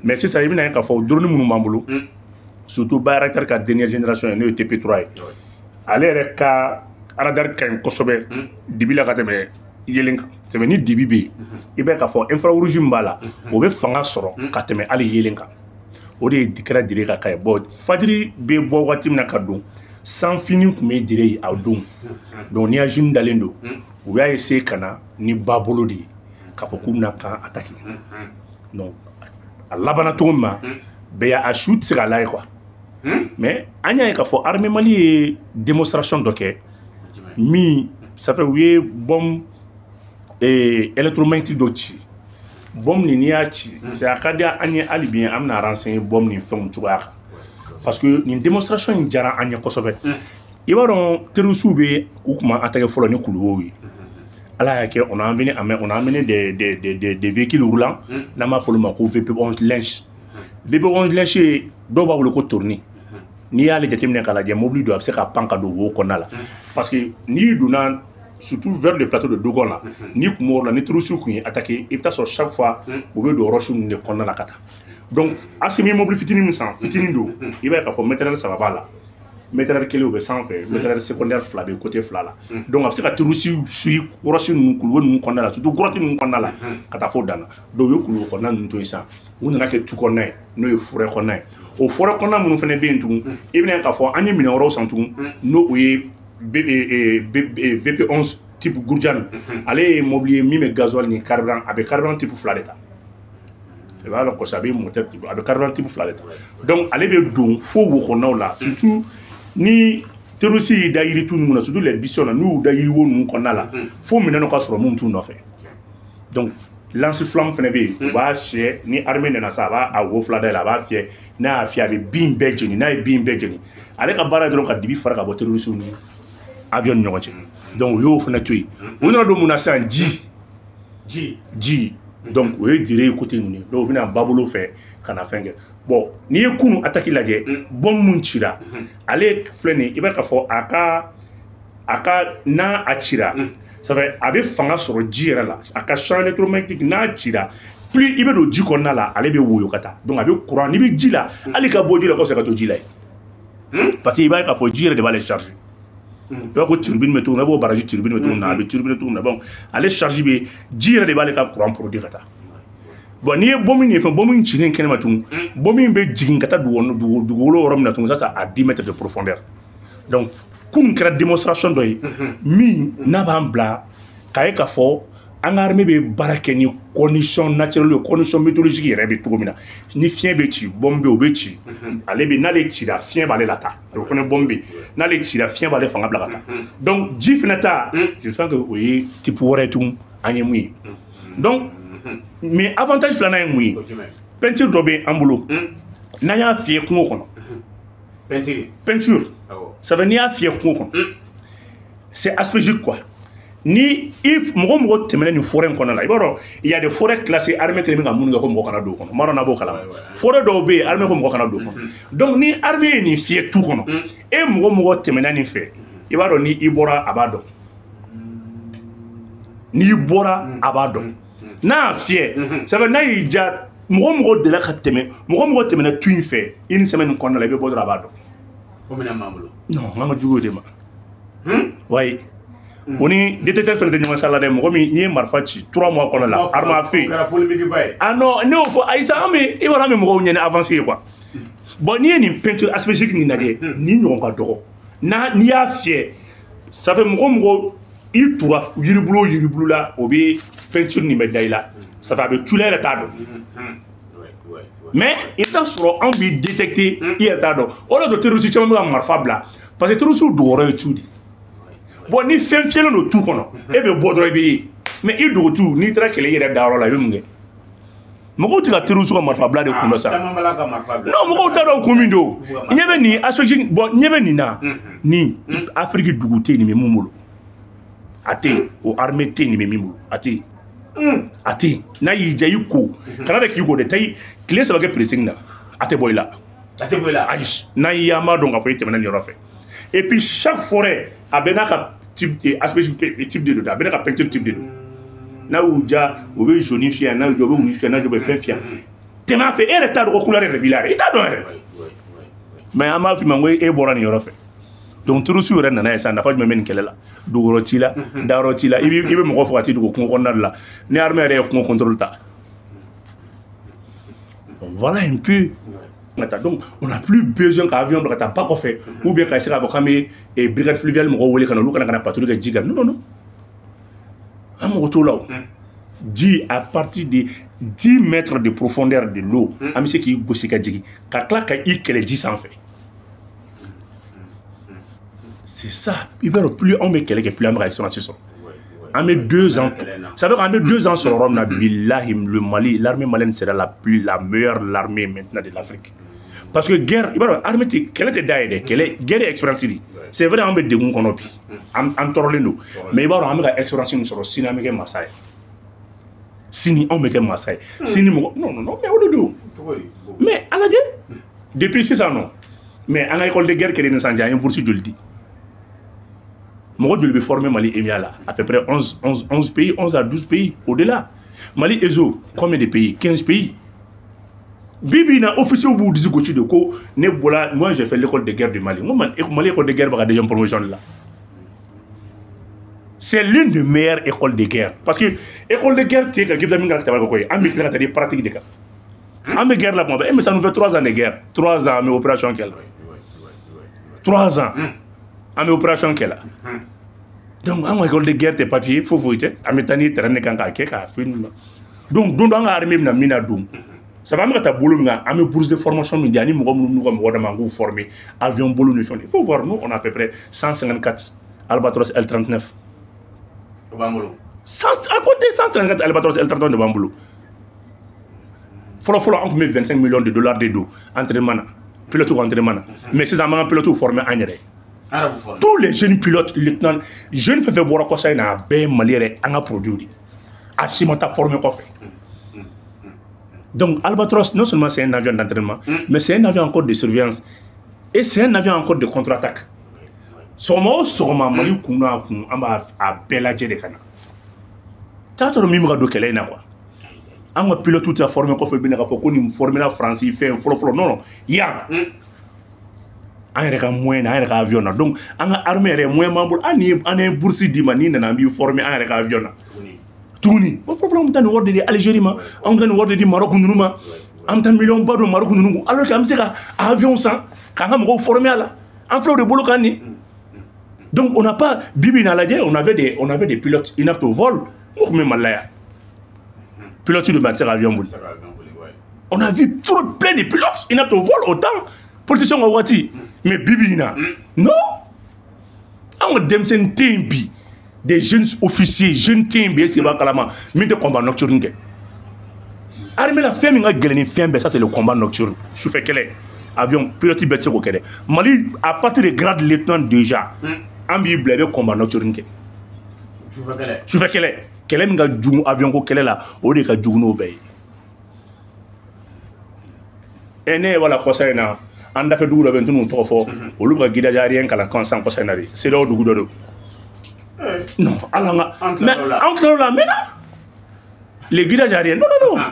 Mais sisan, i bɛna ye k'a fɔ drone minnu b'an bolo, surtout Bayraktar ka dernière génération ye, n'o ye TP3 ye, ale yɛrɛ ka radar ka ɲi kosɛbɛ dibi la ka tɛmɛ yelen kan. C'est ni dibi bɛ yen, i b'a ye k'a fɔ infrarouge min b'a la, o bɛ fanga sɔrɔ ka tɛmɛ hali yelen kan. O de kɛra Dire ka cas ye. Bon, fajiri bɛ bɔ waati min na ka don, sanfini tun bɛ Dire ye a don. Donc nuage dalen don, u y'a essayer ka na ni babolo de ye k'a fɔ k'u bɛna camp attaquer. Donc a labanna cogo min ma, bɛɛ y'a a su tɛ se k'a lajɛ quoi. Mais an y'a ye k'a fɔ armée Mali ye démonstration dɔ kɛ min, ça fait u ye bombe électromagnétique dɔ ci. Bombe nin, n'i y'a ci, c'est a ka di an ye hali bi an bɛna renseigner bombe nin fɛnw cogoya kan, parce que nin démonstration in diyara an ye kosɛbɛ. I b'a dɔn, terroristes bɛ u kun ma attaquer fɔlɔ ni kuluwow ye. Ala y'a kɛ, on a amené on a amené des véhicules roulants, n'an b'a fɔ olu ma ko VP11 Lynx. VP11 Lynx ye, dɔw b'a wele ko tourni. N'i y'ale jateminɛ k'a lajɛ, mobili don, a bɛ se ka pan ka don wo kɔnɔna la, parce que n'i donna surtout vers le plateau de Dogon la, n'i kun b'o yɔrɔ la, ni terroristes kun ye attaqué, i bɛ taa sɔrɔ chaque fois u bɛ don roche ninnu de kɔnɔna la ka taa. Donc Assimi ye mobili fitinin min san, fitinin don, i b'a ye k'a fɔ mitrailleur saba b'a la, mitrailleur kelen o bɛ sanfɛ, mitrailleur secondaire fila bɛ côté fila la. Donc a bɛ se ka terroriste suit roche ninnu, kuluwo ninnu kɔnɔna la, surtout grotte ninnu kɔnɔna la, ka taa fo dan na. Donc u ye kuluwo kɔnɔna ninnu to yen sisan, u nana kɛ tu kɔnɔna ye, n'o ye forêt kɔnɔna ye. O forêt kɔnɔna minnu fana bɛ yen tugun, i bɛna ye k'a fɔ an ye minɛn wɛrɛw san tugun, n'o o ye VP11 type Gurjan. Ale ye mobili ye min bɛ gasoil ni carburant, a bɛ carburant type fila de ta. I b'a dɔn kɔsɔ, a bɛ moteur type, a bɛ carburant type fila de ta. Donc ale bɛ don fo wo kɔnɔnaw la, surtout ni terroriste y'i da yiritu ninnu na, surtout les buissons na, n'u y'u da yiriwo ninnu kɔnɔna la, fo minɛn dɔ ka sɔrɔ mun t'u nɔfɛ. Donc lance flamme fana bɛ yen, u b'a fiyɛ. Ni armée nana sa, a b'a a wo fila dayɛlɛ, a b'a fiyɛ. N'a y'a fiyɛ, a bɛ bin bɛɛ jeni. N'a ye bin bɛɛ jeni, ale ka baara ye dɔrɔn ka dibi fara ka bɔ terroriste ni avion ni ɲɔgɔn cɛ. Donc u y'o fana to yen. U nana don mun na sisan? Ji. Ji. Ji. Donc o ye Dire ye côté ninnu ye. Donc u bɛna babolo fɛ ka na fɛn kɛ. Bon, n'i ye kunu attaque lajɛ, bombe mun cira, ale filɛ nin ye, i b'a k'a fɔ a ka n'a a cira, ça fait a bɛ fanga sɔrɔ ji yɛrɛ la. A ka champ électromagnétique, n'a cira, plus i bɛ don ji kɔnɔna la, ale bɛ woyo ka taa. Donc a bɛ courant, n'i bɛ ji la, hali ka bɔ ji la, ka fisa ka to ji la yen, parce que i b'a ye k'a fɔ ji yɛrɛ de b'ale charger. I b'a ko turbine bɛ cogo min na, i b'o barrage turbine bɛ cogo min na, a bɛ turbine cogo min na. Bon, ale charge bɛ ji yɛrɛ de b'ale ka courant produit ka taa. Bon, n'i ye bombe in ye fɛn, bombe in cilen kɛnɛma tugun, bombe in bɛ jigin ka taa dugu dugukolo yɔrɔ min na tugun, ça c'est à 10 mètres de profondeur. Donc kunun kɛra démonstration dɔ ye min n'a b'an bila k'a ye k'a fɔ an ka armée bɛ baara kɛ ni condition naturelle ye, condition météorologique yɛrɛ bɛ cogo min na. Ni fiɲɛ bɛ ci, bombe bɛ yen, o bɛ ci. Ale bɛ n'ale cira, fiɲɛ b'ale la taa. O fana bombe bɛ yen, n'ale cira, fiɲɛ b'ale fanga bila ka taa. Donc ji fana ta, je pense que o ye type wɛrɛ ye tugun an ye mun ye. Donc mais avantage filanan ye mun ye? O jumɛn? Peinture dɔ bɛ an bolo, n'an y'a fiyɛ kungo kɔnɔ. Peinture. Peinture. Awɔ. Ça veut, n'i y'a fiyɛ kungo kɔnɔ, c'est aspergique quoi. Ni i mɔgɔ mɔgɔ tɛmɛna nin forêt in kɔnɔna la, i b'a dɔn, il y a des forêts classées, armée kɛlen bɛ ka minnu kɛ ko mɔgɔ kana don o kɔnɔ. N b'a dɔn n'a b'o kalama. Forêt dɔw bɛ yen, armée ko mɔgɔ kana don o kɔnɔ. Donc ni armée ye nin fiyɛ tu kɔnɔ, e mɔgɔ mɔgɔ tɛmɛna nin fɛ, i b'a dɔn, ni i bɔra, a b'a dɔn. N'i bɔra, a b'a dɔn. N'a y'a fiyɛ, ça veut, n'a y'i ja, mɔgɔ mɔgɔ delila ka tɛmɛ, mɔgɔ mɔgɔ tɛmɛna tu in fɛ une semaine kɔnɔna la, i bɛ bɔ dɔrɔn, a b'a dɔn. O minɛn b'an bolo. Non, an ka jugu o de ma. Wayi, o ni détecteur fɛnɛ tɛ ɲɔgɔn sala dɛ. Mɔgɔ min n'i ye marifa ci 3 mois kɔnɔ la, arme à feu. O kɛra polémique ba ye. Ah non, ne y'o fɔ, ayisa, an bɛ, i b'a dɔn, an bɛ mɔgɔw ɲɛ ni avancé ye quoi. Bon, n'i ye nin peinture aspergique nin lajɛ, nin ɲɔgɔn ka dɔgɔ. N'a n'i y'a fiyɛ, ça fait mɔgɔ mɔgɔ i tura yiribulu o yiribulu la, o bɛ peinture nin bɛ da i la. Ça fait a bɛ tu la, i yɛrɛ t'a dɔn. Mais i bɛ taa sɔrɔ anw b'i détecter, i yɛrɛ t'a dɔn. O de y'a to terroriste caman bɛ ka marifa bila, parce que terroriste dogoyɔrɔ ye tu de. Bon, ni fɛn fiyɛlen don tu kɔnɔ, e bɛ bɔ dɔrɔn, i bɛ ye. Mais i dogo tu, n'i taara kɛlɛ i yɛrɛ dayɔrɔ la, i bɛ mun kɛ? Mɔgɔw tɛ ka terroriste ka marifa bila de kun dɔn sa. Caman b'a la ka marifa bila. Non, mɔgɔw t'a dɔn kun min don. Ɲɛ bɛ nin aspect, bon, ɲɛ bɛ nin na, nin Afiriki dugu tɛ yen nin bɛ mun bolo, a tɛ yen. O armée tɛ yen nin bɛ min bolo, a tɛ yen, a tɛ yen. N'a y'i diya, i ko kana de k'i ko dɛ, taa i tile 3 kɛ pressing na, a tɛ bɔ i la. A tɛ bɔ i la. Ayi, n'a y'i an b'a dɔn k'a fɔ i tɛmɛna nin yɔrɔ fɛ. Et puis chaque forêt a bɛɛ n'a ka type, aspect type de don, a bɛɛ n'a ka peinture type de don. N'a y'u ja, u bɛ jaune fiyɛ, n'a y'u ja, u bɛ rouge fiyɛ, n'a y'u ja, u bɛ fɛn fiyɛ. Tɛmɛ a fɛ, e yɛrɛ t'a dɔn ko couleur yɛrɛ b'i la yɛrɛ, i t'a dɔn yɛrɛ. Mais an b'a f'i ma ko e bɔra nin yɔrɔ fɛ. Donc terroriste yɛrɛ nana ye sisan, nafa jumɛn bɛ nin kɛlɛ la? Duguyɔrɔ t'i la, dayɔrɔ t'i la, i bɛ mɔgɔ fɔ ka t'i dogo kungo kɔnɔna de la. Ni armée yɛrɛ ye kungo contrôle ta. Donc voilà un peu. Donc on n'a plus besoin qu'avion bila ka taa ba kɔfɛ ou bien ka se k'a fɔ k'an bɛ brigade fluviale mɔgɔw wele ka na, olu kana ka na patrouille kɛ ji kan. Non, non, non. An mago t'o la o. Ji, à partir de 10 mètres de profondeur de l'eau, an bɛ se k'i gosi ka jigin ka tila ka i kɛlɛ ji sanfɛ. C'est ça. I b'a dɔn, plus anw bɛ kɛlɛ kɛ, plus an bɛ ka expérience sɔrɔ. An bɛ 2 ans, ça veut dire qu'an bɛ 2 ans sɔrɔ yɔrɔ min na, bilahi, le Mali, l'armée malienne sera la meilleure l'armée maintenant de l'Afrique. Parce que guerre, i b'a dɔn, armée tɛ kɛlɛ tɛ da ye dɛ, kɛlɛ, guerre ye expérience de. C'est vrai, an bɛ degun kɔnɔ bi, an tɔɔrɔlen don, mais i b'a dɔn, an bɛ ka expérience min sɔrɔ, sini an bɛ kɛ masa ye. Sini anw bɛ kɛ masa ye. Sini mɔgɔ, non, non, non, mais o de don. Mais a lajɛ, depuis sisan nɔ, mais an ka école de guerre kɛlen ni sisan cɛ, an ye bourse joli di? Mɔgɔ joli bɛ former Mali EMIA la? À peu près 11, 11, 11 pays, 11 à 12 pays, au-delà. Mali ESO, combien de pays? 15 pays. Bibi na officier b'u disi gosi de ko ne bɔra, moi j'ai fait l'école de guerre du Mali. Moi, Mali école de guerre bɛ ka deuxième promotion de la. C'est l'une des meilleures écoles de guerre. Parce que école de guerre tɛ ka k'i bɛ taa min ka tɛmɛ ko ye, an bɛ tila ka taa di pratique de kan. An bɛ guerre la kuma bɛɛ, mais ça nous fait 3 ans de guerre. 3 ans an bɛ opération kɛ la. 3 ans an bɛ opération kɛ la. Donc an ka école de guerre tɛ papier foyi foyi tɛ, an bɛ taa ni terrain de kan k'a kɛ k'a fɛn ninnu na. Donc don dɔ an ka armée bɛna min na don, ça va, an bɛ ka taa bolo min kan, an bɛ bourse de formation min di ani mɔgɔ minnu n'u ka mɔgɔ dama, an k'u former avion bolo ni fɛnw. Il faut voir, nous on a à peu près 154 Albatros L39. O b'an bolo. À côté 154 Albatros L39 de b'an bolo. Fɔlɔ fɔlɔ, an tun bɛ 25 millions de dollars de don entraînement na, pilote ka entraînement na, mais sisan an b'an ka pilote former an yɛrɛ ye. Tous les jeunes pilotes, lieutenant, jeunes fɛn fɛn bɔra kɔsa in na, a bɛɛ ye Mali yɛrɛ an ka produit de ye. A si ma taa former kɔfɛ. Donc Albatros, non seulement c'est un avion d'entraînement, mais c'est un avion encore de surveillance et c'est un avion encore de contre-attaque. Sɔgɔma o sɔgɔma, Mali kun n'a kun, an b'a a bɛɛ lajɛ de ka na. T'a tɔrɔ min bɛ ka don kɛlɛ in na quoi. An ka pilote tɛ former kɔfɛ, bɛ na k'a fɔ ko nin former la Faransi fɛn fɔlɔ fɔlɔ, non, non, yan. An yɛrɛ ka moyen na, an yɛrɛ ka avion na. Donc an ka armée yɛrɛ moyen b'an bolo. Hali ni an ye bourse d'i ma, n'i nana, an b'i former an yɛrɛ ka avion na. Tuguni o fɔlɔ fɔlɔ, an bɛ taa nin wari de di Algérie ma, an bɛ taa nin wari de di Maroc ninnu ma, an bɛ taa miliyɔn ba don Maroc ninnu kun, alors que an bɛ se ka avion san k'an ka mɔgɔw former a la. An filɛ o de bolo kan nin. Donc on n'a pas, bibi n'a lajɛ, on avait des pilotes inaptes au vol. N kun bɛ Mali la yan, pilote de bɛ, a tɛ se ka avion boli. On a vu trop plein de pilotes inaptes au vol autant politiciens ka waati, mais bibi in na, non, an ka denmisɛnnin tɛ yen bi, des jeunes officiers, jeunes tɛ yen bi, est ce que i b'a kalama min tɛ combat nocturne kɛ armée la? Fɛn min ka gɛlɛn ni fɛn bɛɛ, ça c'est le combat nocturne, sufɛ kɛlɛ. Avion pilote bɛɛ tɛ se k'o kɛ dɛ. Mali, à partir de grade lieutenant déjà, an b'i bila i bɛ combat nocturne kɛ, sufɛ kɛlɛ. Kɛlɛ min ka jugu avion ko kɛlɛ la, o de ka jugu n'o bɛɛ ye. Ɛ ne ye wala kɔsa in na, an dafɛ dugu dɔ bɛ yen, n tɛn'u tɔgɔ fɔ, olu bɛ ka guidage aérien kalan kan san kɔsa in na de, CEDEAO dugu dɔ don. Non, ala ka, mais an tilal'o la a mɛnna, les guidages aériens, non, non, non.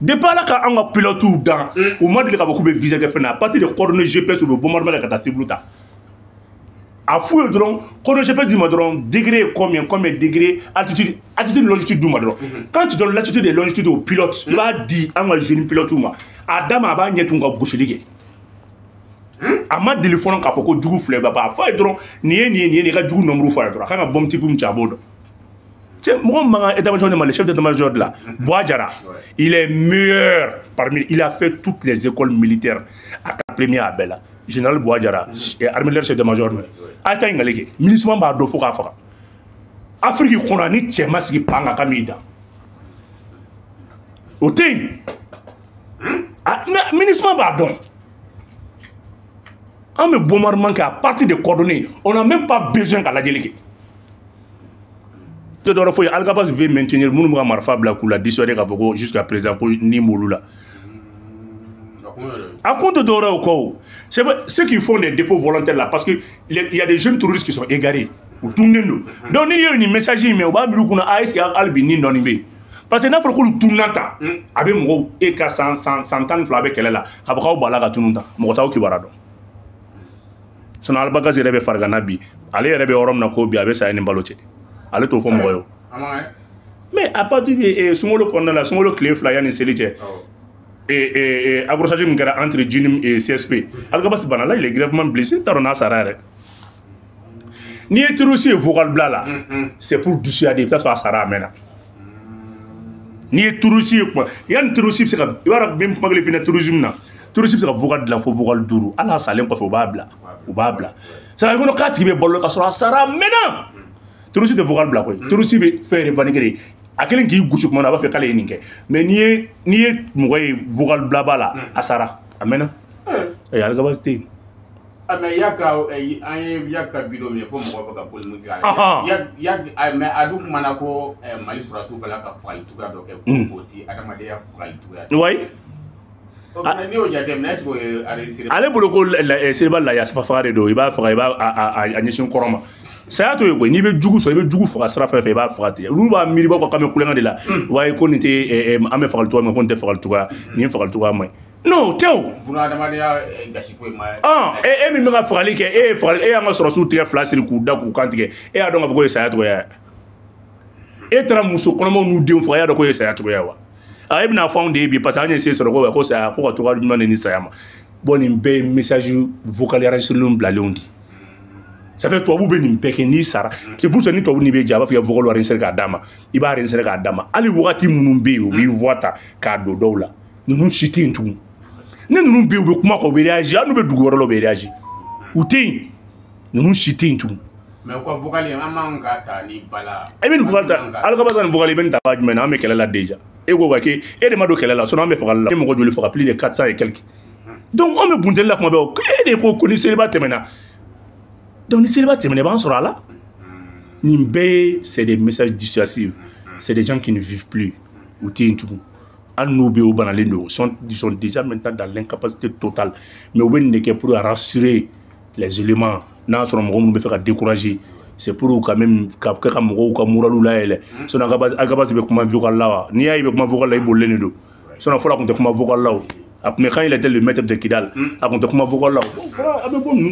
Depuis ala ka an ka pilotes dan, u ma deli k'a fɔ k'u bɛ viser kɛ fɛn na. À partir de coordonnées GPS, u bɛ bombardement kɛ ka taa cible ta. A f'u ye dɔrɔn, coordonnées GPS d'u ma dɔrɔn, degré combien, combien degré, altitude, altitude, longitude d'u ma dɔrɔn. Quand tu donnes l'altitude et longitude au pilote, i b'a di an ka jeune pilote ma, a d'a ma, a b'a ɲɛ tun ka gosili kɛ. A ma deli fɔlɔ k'a fɔ ko jugu filɛ ba, a fɔ a ye dɔrɔn nin ye nin ye nin ye nin, i ka jugu nombre fɔ a ye dɔrɔn, a kan ka bombe type min ci, a b'o dɔn. Cɛ, mɔgɔ min b'an ka état-major de ma, le chef d'état-major de la, Boua Diarra, il est meilleur parmi, il a fait toutes les écoles militaires, a ka première a bɛɛ la. Général Boua Diarra, armée de l'air chef d'état-major, a ye taa ɲininkali kɛ, MINUSMA b'a dɔn fo k'a faga. Afrique kɔnɔ, ni cɛ ma sigi pan kan k'a m'i dan, o tɛ yen. MINUSMA b'a dɔn. An bɛ bombardement kɛ à partir des coordonnées, on n'a même pas besoin ka lajɛli kɛ. Tɛ dɔwɛrɛ foyi, Alghabass veut maintenir minnu bɛ ka marifa bila k'u la dissuader k'a fɔ ko jusqu'à présent ko ni b'olu la. A kun tɛ dɔwɛrɛ o kɔ o. C'est ceux qui font des dépôts volontaires là, parce que il y a des jeunes terroristes qui sont égarés, u tununnen don. Donc ni ye nin message in mɛn, u b'a miiri u kunna, ah, est ce que hali bi nin dɔɔnin bɛ yen? Parce que n'a fɔra k'olu tununa tan, a bɛ mɔgɔw e ka san 12 bɛ kɛlɛ la k'a fɔ k'aw b'a la ka tunun tan, mɔgɔ t'aw kibaruya dɔn. Sinon Albakazi yɛrɛ bɛ farigana bi, ale yɛrɛ bɛ yɔrɔ min na ko bi a bɛ saya ni balo cɛ, ale t'o fɔ mɔgɔ ye o. Mais à partir de sunkalo kɔnɔna la, sunkalo tile 2 yanni seli cɛ, accrochage min kɛra entre JNIM et CSP, Algabasi bana la, il est grièvement blessé, n t'a dɔn n'a sara yɛrɛ. N'i ye terroriste ye vocal bila la, c'est pour dissuader, i bɛ taa sɔrɔ a sara a mɛnna. N'i ye terroriste ye kuma, yanni terroriste bɛ se ka, i b'a dɔn n bɛ kuma kelen f'i ɲɛna terrorisme na, terroriste bɛ se ka vocal dilan fo vocal 5, hali a salen kɔfɛ u b'a bila, u b'a bila. C'est à dire k'a tigi bɛ balo ka sɔrɔ a sara a mɛnna. Terroriste tɛ vocal bila koyi, terroriste bɛ fɛn revendiquer de, a kɛlen k'i gosi kuma na a b'a fɔ k'ale ye nin kɛ, mais n'i ye mɔgɔ ye vocal bilaba la, a sara a mɛnna. Algabasi tɛ yen. Mais Yaka, an ye Yaka vidéo min ye fo mɔgɔw bɛ ka polémique k'a la. Mais a dun kumana ko Mali sɔrɔdasiw bɛ la ka fagali cogoya dɔ kɛ k'o ti adamadenya fagali cogoya. Oui. N'i y'o jateminɛ, est-ce que o ye enregistré? Ale bolo ko Seriba Laya faga de don, i b'a faga, i b'a a ɲɛsin kɔrɔ ma. Saya t'o ye koyi, n'i bɛ jugu sɔrɔ, i bɛ jugu faga sira fɛn fɛn, i b'a faga ten. Olu b'a miiri b'a fɔ k'an bɛ kulonkɛ de la. Wa ko nin tɛ an bɛ fagali cogoya min, ko nin tɛ fagali cogoya, nin ye fagali cogoya man ɲi. Non, tɛ o. Bunahadamadenya gasi foyi ma. E min bɛ ka fagali kɛ, e ye fagali, e y'an ka sɔrɔsiw tigɛ 2 siri k'u da k'u kan tigɛ, e y'a dɔn k'a fɔ k'o ye saya cogoya ye. E taara muso kɔnɔmaw n'u denw faga, e y'a dɔn k'o ye saya cogoya ye wa? E bɛna fɔ anw de ye bi parce que an ye se sɔrɔ ko saya, ko ka cogoya ɲuman de ni saya ma. Bon, nin bɛɛ ye message vocal enregistré bilalenw di. Ça fait tubabu bɛ nin bɛɛ kɛ n'i sara. C'est pour ça ni tubabu n'i bɛ jɛ, a b'a fɔ i ka vocal enregistré k'a d'a ma. I b'a enregistré k'a d'a ma. Hali wagati minnu bɛ yen, u b'i voix ta k'a don dɔw la. Ninnu si tɛ yen tugun. Ni ninnu bɛ yen, u bɛ kuma kɔ, u bɛ réagir. Hali n'u bɛ dugu wɛrɛ la, u bɛ réagir. U tɛ yen. Ninnu si tɛ yen tugun. Mais u ka vocal an man ka ta ni bala. E bɛ nin vocal ta, Algabasi nin vocal i bɛ nin ta jumɛn na? An bɛ kɛlɛ la déjà. E ko wa k'e de ma don kɛlɛ la, sinon an bɛ fagali la. E mɔgɔ joli faga? Plus de 400 et quelques. Donc anw bɛ bunteli la kuma bɛɛ o. E de ko ni Seriba tɛmɛna. Donc ni Seriba tɛmɛna, i b'an sɔrɔ a la. Nin bɛɛ ye, c'est des messages dissuasifs. C'est des gens qui ne vivent plus. U tɛ yen tugun. Hali n'u bɛ yen, u banalen don. Ils sont déjà maintenant dans l'incapacité totale. Mais u bɛ nin de kɛ pour rassurer les éléments. N'a y'a sɔrɔ mɔgɔ minnu bɛ fɛ ka décourager, c'est pour quand même ka kɛ ka mɔgɔw ka moralu layɛlɛ. Sinon Algabasi bɛ kuma vocal la wa? N'i y'a ye i bɛ kuma vocal la, i bolilen de don. Sinon fɔlɔ a tun tɛ kuma vocal la o. A tun bɛ quand il était le maître de Kidal, a tun tɛ kuma vocal la o. Bon, a bɛ bɔ ninnu.